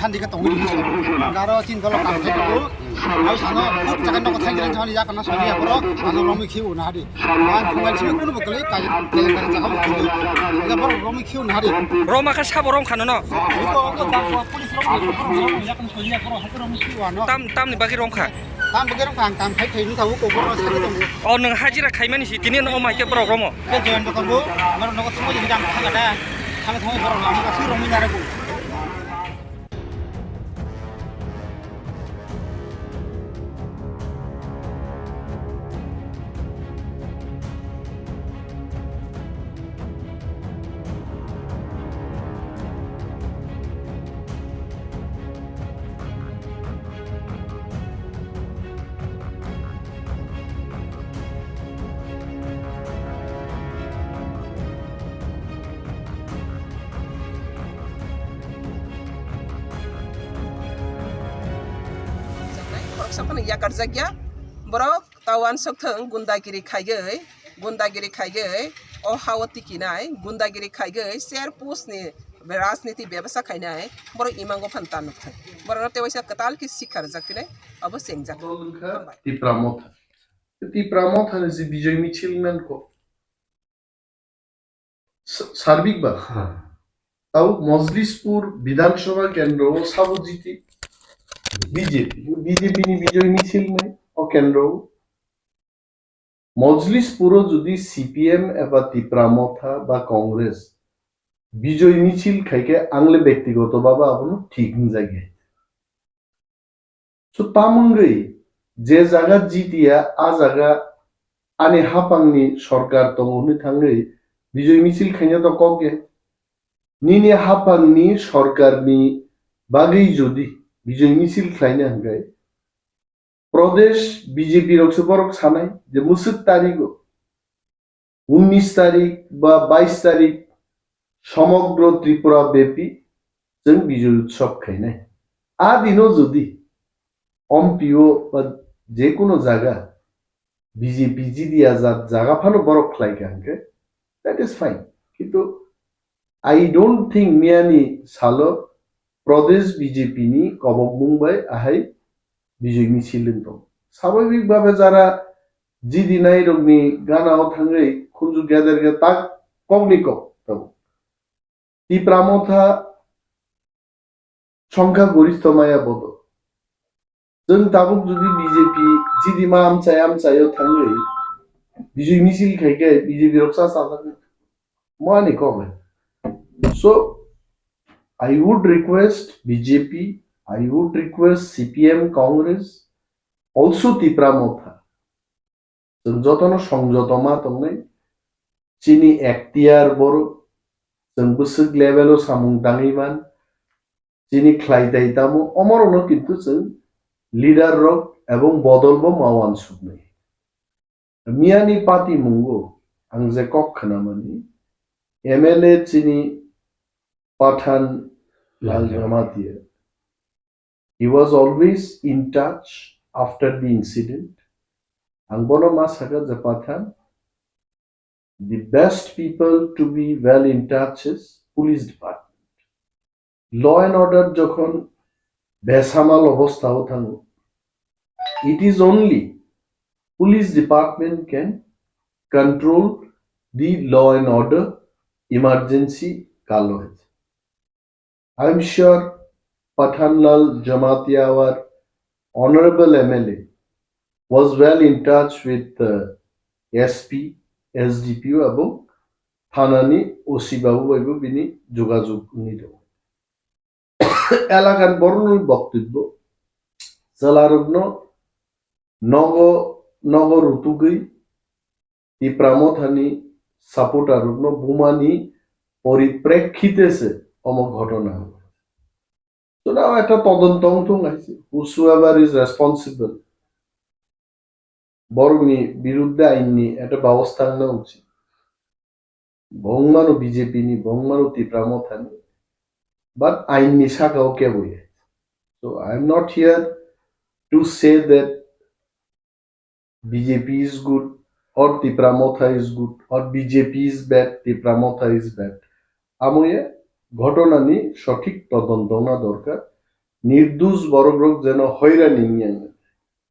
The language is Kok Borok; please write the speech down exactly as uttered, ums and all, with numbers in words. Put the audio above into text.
Dikhe tongwi rwdi sir. Garo chin dolo kam khai tongo. Ai sano khub jaga nogo thang jang jani yak na sani ya boro. Ano romwi khiu na hadi. Ang thumai simi kunu bokoli kai kele kare jaga bokoli. Ya boro romwi khiu na hadi. Roma kha sabo rom khano no? Iko ko da ko police rom yak na sani ya boro. Hadi romwi khiu ano. Tam, tam ni bagi rom kha? Tam bagi rom kha, ang tam khai khai ni thabu ko boro sani tongo. O nwng hajira khaimani si tini no mai khe borok romo? Ke join dokan bo, amar nogo thumai jang thang da. Thang thang boro lam ka su romwi na rego. Khoroksa phano yakarjakya borok ta uansuk thung, gundagiri khaiwi, gundagiri khaiwi o ha-o tikinai, gundagiri khaiwi ser post ni rajniti bebasa khainai borok imango phano ta nukthai. Borokno tei waisa kwtal khe sikha rwjak phinai, abo chengjak. Dol wngkha Hambai. Tipra Motha. Tipra Motha ni je Bijoy Michil mankho. Sa-, sarbik ba. Ha. Tau Mojlispur Bidhan Sabha kendro o sabo jiti B J P. B J P ni Bijoy Michil nai o kendro o. Mojlispur o jodi C P M eba Tipra Motha ba Congress Bijoy Michil khai khe ang le bektigoto bhabe abono thik wngjagya. So, tamungwi je jaga jitiya, a jaga ani haphangni sorkar tongo hwnwi thangwi Bijoy Michil khaina to kok ya. Nini haphangni sorkarni bagwi jodi Bijoy Michil khlaina hwnkhe, Pradesh B J P rok se borok sanai je mwswk tarigo unis tarik ba bais tarik somogro Tripura bepi chwng Bijoy Utsav khainai. A dino jodi Ompi o ba jekunu jaga B J P jidi ya jat jaga phano borok khlai kha hwnkhe, that is fine. Kintu I don't think miyani salo Pradesh B J P ni kobokmung bai ahai Bijoy Michil wng tong. Swabhabik bhabe jara jidinai rokni gana o thangwi khunju geder ge tak kokni kok tongo. Tipra Motha songkha goristho maya bodo. Chwng tabuk jodi B J P jidima amchai amchai o thangwi Bijoy Michil khai khe B J P rok cha cha thangwi. Mo ani kok le. So, I would request B J P, I would request C P M, Congress, also Tipra Motha. Chwng jotono songjoto ma tongnai. Chini ektiyar borok, chwng bwswk level o samung tangwi man, chini khlai tai tamo, omorokno kintu chwng leader rok ebong bodol bo ma uansuknai. Miyani patimungo ang je kok khwnamani, M L A chini Pathan Lal Lal Jamatia. Jamatia. He was always in touch after the incident. Ang bono ma sakha je Pathan, the best people to be well in touch is police department. Law and order jokhon besamal obostha o thango, it is only police department can control the law and order emergency kalo hai. I am sure Pathanlal Jamatia, our honorable M L A, was well in touch with the S P, S D P O, ebong thanani O C babu bai bo bini jogajog wngwi tongo. Elakan borokni boktobbo chwlarokno nogo nogo rutugwi Tipra Mothani supporter rokno bumani poriprekhite se omo ghotona. So now ekta todonto wngthung hai se, whosoever is responsible, borokni birudde ainni ekta babostha wngna uchit. Bo wngmano B J P ni, bo wngmano Tipra Mothani, but ainni saka o kebo ya. So I am not here to say that B J P is good or Tipra Motha is good or B J P is bad, Tipra Motha is bad. Amo ye ghotona ni sothik todonto wngna dorkar. Nirdush borok rok jeno hoirani wngya wngya.